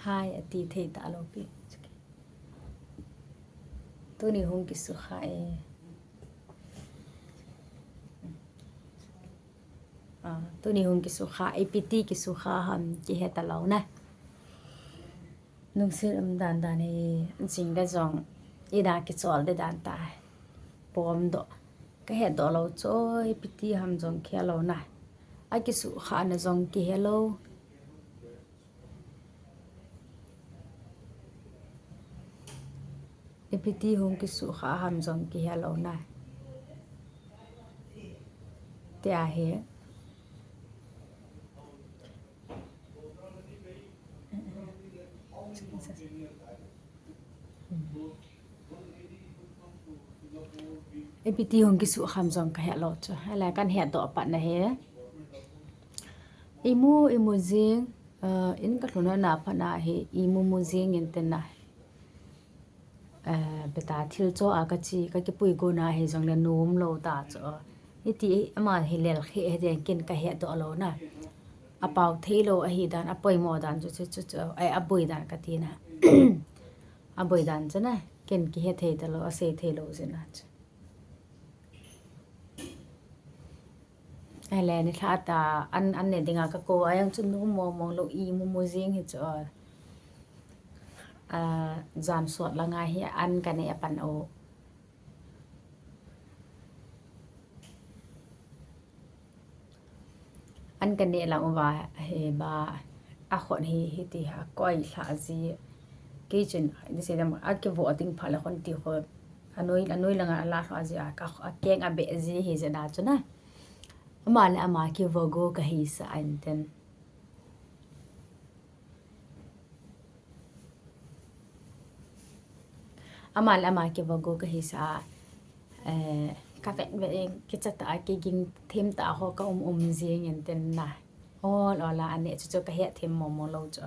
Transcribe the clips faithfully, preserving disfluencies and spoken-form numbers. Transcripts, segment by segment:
Hi, ati thei talou pi. Tuni hung kisukha e. Ah, tuni hung kisukha, ipi ti kisukha ham kihe talou na. Lungset um dan dan hi, jing le jong, ida kichol de dan ta. Pom doh, kahe doh lou chu, ipi ti ham jong kihe lou na. Akisukha na jong kihe lou. Ipi ti hung kisukha ham jong kihe lou na. Tia hi. Ipi ti hung kisukha ham jong kahe lou chu. Ahile kahe doh pat na hi. Imu, imu jing, ah, in kalhun na pat na hi, imu mu jing in tin na. Eh, beta thil cho a kachi, kakipui go na hi jong le nom lou ta chu. Hiti ama hi lel khe he den ken kahe doh lou na. Apao thei lou ahi dan, apoimo dan chu, chu, chu, chu, ai, aboi dan kati na. Aboi dan chu na, ken kihe thei talou, asei thei lou jeh na chu. Ahile, nilhah a, an, an ne dinga kakou a jong chu nom mong mong lou imu mu jing hi chu. Ah, jan sot langa hi an kane apan o. An kane lang uva, he ba, akhon hi, hiti ha, koi lha ji. Kei chun, ni se dam, akivo ding pha le khon ti kho. Anoi, anoi langa ala lha ji a, ka, akeng abe ji hi jeh na chu na. Ama le ama kivo go kahi sa an ten. Ama le ama kivo go kahi sa, eh, kavet vet in kicha ta, kiging them ta ho ka um um jing in tin na. Ol ol a ane chu chu kahe them mong mong lou chu.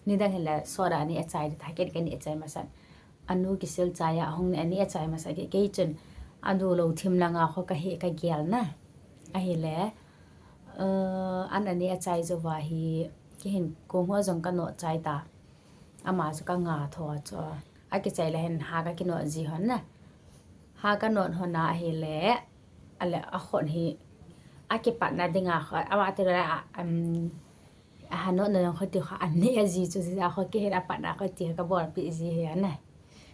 Nidang hile soda ane achai ta, ken kane achai masan. Anu kisil chai a hung ne ane achai masa kei, kei chun anu lou thim langa kho kahe kagel na. Ahile, eh, an ane achai jou va hi, kihin kong ho jong kano chai ta. Ama chu kanga tho chu. Akichai le hin ha kakino ji hon na. Ha kano hon na ahile, ale akhon hi, akipat na dinga kho, ama ti le a, um, Aha, no, no, no, kho ti kho, ane aji chu, ji a kho kihe a pat na kho ti kho kabolpi ji hi ana.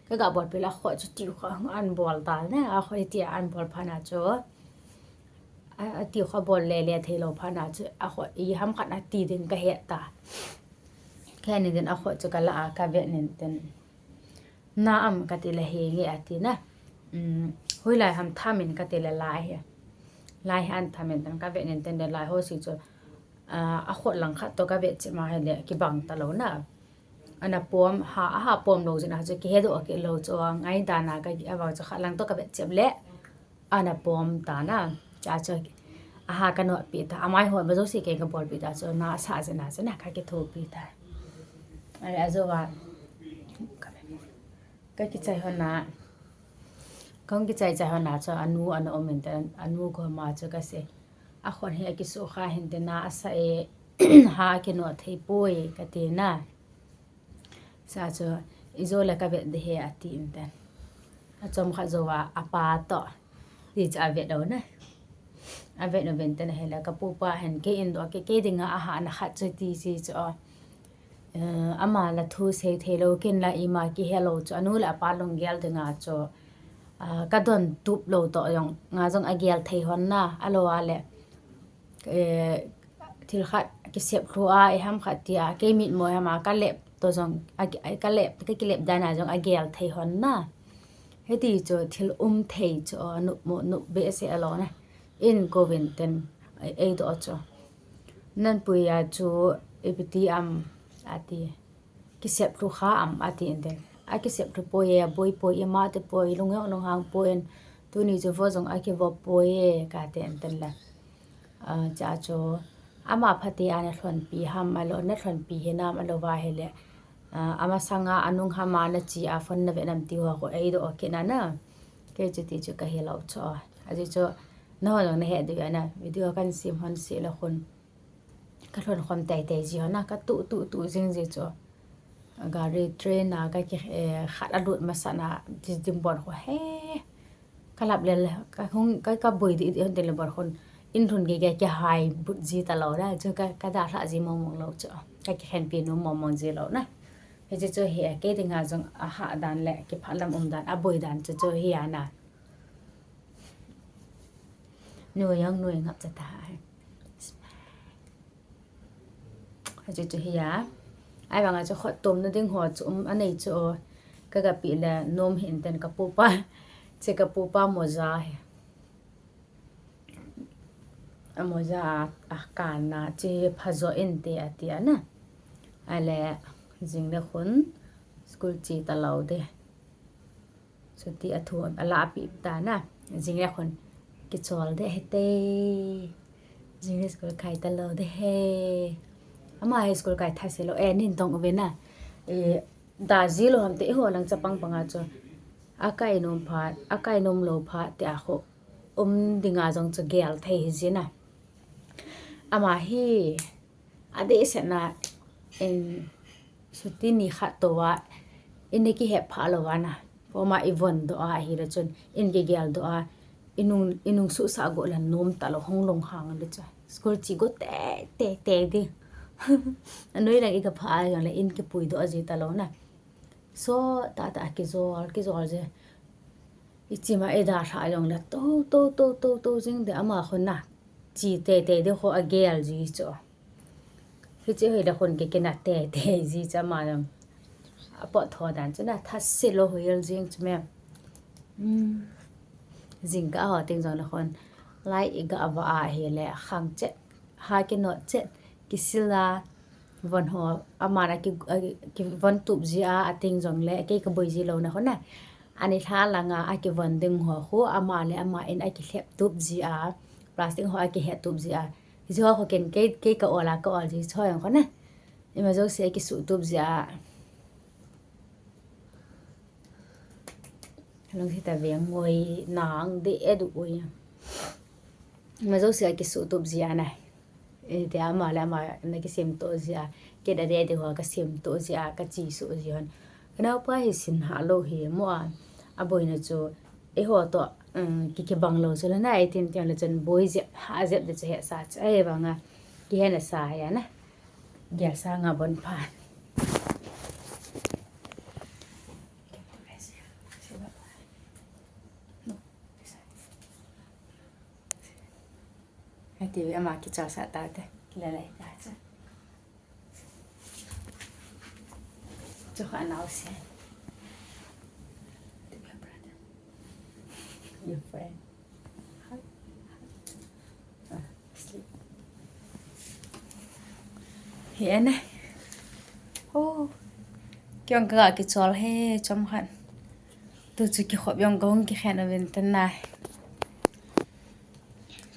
Kaga bolpi la kho chu ti kho an bol ta na, a kho ti an bol pha na chu. A, ati kho bol le le thei lou pha na chu, a kho i ham khat na ti ding kahe ta. Kahe ni din a kho chu kala a kavet nin tin. Na am kati le henge ati na. Um, hoilai ham thamin kati le lai hi. Lai hi an thamin tin kavet nin tin le lai ho si chu. Ah, a khut lang khat to kavet cheh ma hile kibang talou na. Ana pom, ha, aha pom lou jeh a chu kihe doh kit lou chu, angai dan a ka, avang chu khat lang to kavet cheh le ana pom ta na. Cha chu aha kanot pi ta, amai hon ba jouse kei kabolpi ta chu, na sa jeh a chu na kakithopi ta. Are ajo va. Kakichai hon na. Kahung kichai chai hon na chu anu ana um in tin, anu koma chu kasei. A khon hi akisukha hin tin na asa e, ha kinot thei poi kati na. Sa chu ijo le kavet ding ahi ati in tin. Achom khat jou a apa to. Ti chu avet u na. Avet u ven tin ahile kapupa hin kei in doh kei, kei dinga aha na khat chu ti si chu. Eh, ama la thu sei thei lou, ken la ima kihe lou chu, anu le apa lunggel dinga chu, ah, kadon tup lou toh jong, nga jong agel thei hon na, alou a le, eh, thil khat kisep lhu a, iham khat ti a, kei mitmo iham a, kalep toh jong, a, a, kalep, kakilep dan a jong agel thei hon na. Hiti chu thil um thei chu, nop mo, nop behseh alou na. In kovin tin, ei, eidoh chu. Nanpui a chu ipi ti am ati. Kisep lhu kha am ati in tin. Akisep lhu poi e, aboi poi, ima ti poi, lungyong lunghang poi in. Tuni chu vo jong akivo poi e, kati in tin le. Ah, cha chu ama pha ti a na lhonpi ham, alou na lhonpi hinam, alou va hile. Ah, amasanga anung hama nachi a phone navet nam ti ho kho eidoh kit na na. Kei chu ti chu kahe lou chu. Ajeh chu nahon jong nahet diu ana video kahin sem hon seh le khun. Ka lhon khom teitei ji ho na, ka tu, tu, tu jing ji chu. Gari train a ka ki, eh, khat a lut masat na, ji dim bon ho he. Ka lap le le, ka hung, ka, ka boi di, di hon te le bon hon. In lhun ge ge ke hai but ji ta lo na, chu ka, ka da hla ji mong mong lo chu. Ka ki khen pi nu mong mong ji lo na. He ji chu he, ke ding a jong a ha dan le, ki pha lam um dan, a boi dan chu chu he a na. Nu yang nu ngap cha ta hai. Achu chu hi a. Ai vang a chu khot tum na ding ho chu um anei chu. Ka ga pi le nom hin ten ka pu pa. Che ka pu pa moja hi. A moja a, a kan na che pha jo in te a ti a na. A le jing le khun school che ta lo de. Chuti a thu a la pi ta na. Jing le khun kichol de he te. Jing le school kai ta lo de he. Ama he school kai tha se lo. E, nin tong uve na. E, da ji lo ham te i ho lang chapang pang a chu. A kai nom phat, a kai nom lo phat te a ho. Um ding a jong chu gel thei hi ji na. Ama hi. A dehset na, in, chuti ni khat tou a, in i kihep pha lou a na. Poma i von doh a, hi le chun, in kigel doh a, i nung, i nung suhsah go le nom ta lou hong long hang le chu. School che go te, te, te di. A noi lang i ka pha a jong le in kipui doh a ji ta lou na. So, ta ta kijol, kijol je. I chima i da hla jong le to, to, to, to, to, jing de ama khun na. Chi te te de ho a gel ji chu. Hi chi hoi da khun ke ke na te te ji chu ama jong. A pot tho dan chu na tha si lo ho yel jing chu me. Hmm. Jing ka ho ting jong le khun. Lai i ga va a hi le khang chet. Ha ki no chet. Ki sila. Von ho, ama na ki, a, ki von tup ji a, a ting jong le, kei ka boi ji lou na ho na. Ani hla langa, a ki von ding ho, khu ama le ama in a ki hlep tup ji a, plastic ho a ki het tup ji a. Ji ho khu ken kei, kei ka ol a, ka ol ji, cho yang ho na. Ima jo se a ki suh tup ji a. Lung hita veng ngoi nang de edu oi. Ma jo sia ki su tup ji a na. E, te ama le ama na ki sem to ji a. Ke da de de ho ka sem to ji a, ka chi su ji hon. Ka nau pa hi sin ha lo hi mo a. A boi na chu e ho to, um, ki ki bang lo chu la na e tin tin le chun boi ji ha jep de che he sa che. Ai bang a. Ki he na sa ya na. Gel sa nga bon pha. Ati ama kichol sa ta te. Kilalai ta cha. Cho ka nau se. Your friend. Hi, hi. Ah, sleep. Hi ene. Oh. Kiong ka kichol he chomkhat. Tu chu kikhop jong kong kikhen a vin tan nai.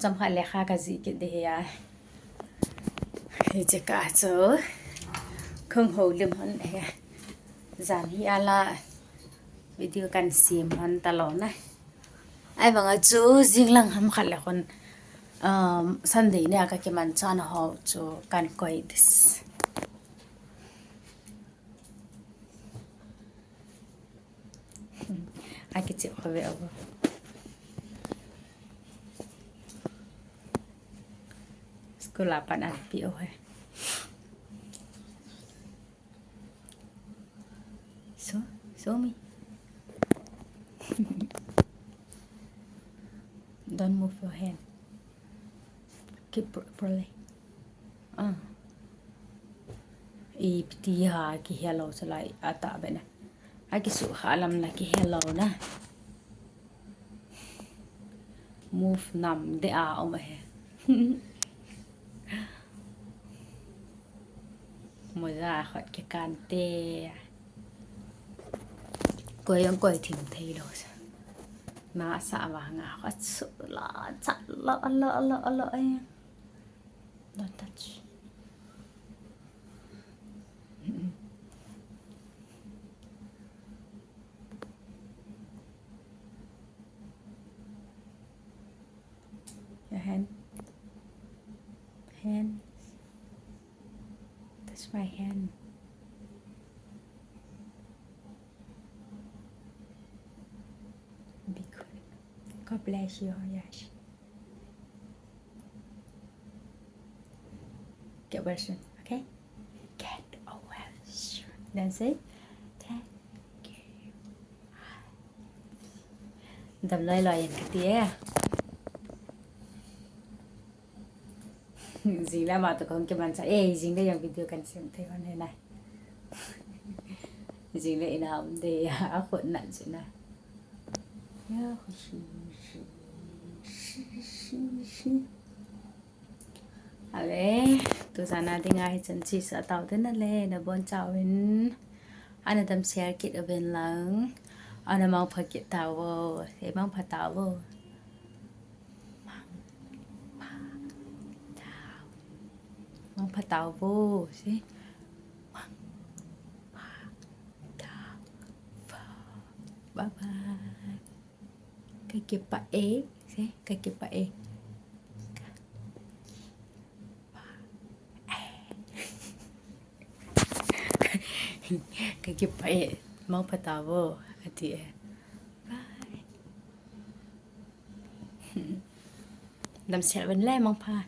Chomkhat lekha ka ji kit de he a. Hi che ka chu. Khong ho lim hon he. Jan hi ala. Video kan sem hon ta lo na. Ai vang a chu jing lang ham khat le khun, um, Sunday ni a ka kiman chan ho chu kan koi this. A kichep kha ve avo. School a pan an pi o he. So, show me. Don't move your hand. Keep pr-, properly. Ah. Ipiti ha ki hello salai ata bena. A ki su ha lam na ki hello na. Move nam de a om he. Moja khot ke kan te. Koi ang koi thim thei lo sa. Na sa wa nga khot su la cha lo lo lo lo ai. Don't touch. Your hand. Hand. Touch my hand. Be good. God bless you, Yash. Get well soon, okay? Get well soon. Then say, thank you. Dam loi loi in kati e. Jing le ama toh kahung kimanchah e, jing le jong video kan sem thei hon he nai. Jing le ina um de, akhut nat jeh na. Ya, ale, tu jan a dinga hichan chu sa tao te nale, nabonchauvin. Ana damsel kit uvin lang. Ana mangpha kit tauvo. Sei mangpha tauvo. Mangpha tau. Mangpha tauvo. Sei. Mangpha tauvo. Bye bye. Kakipah e. Sei, kakipah e. Kakipah e. Mangpha tauvo. Ati e. Bye. Damsel uvin le mangpha.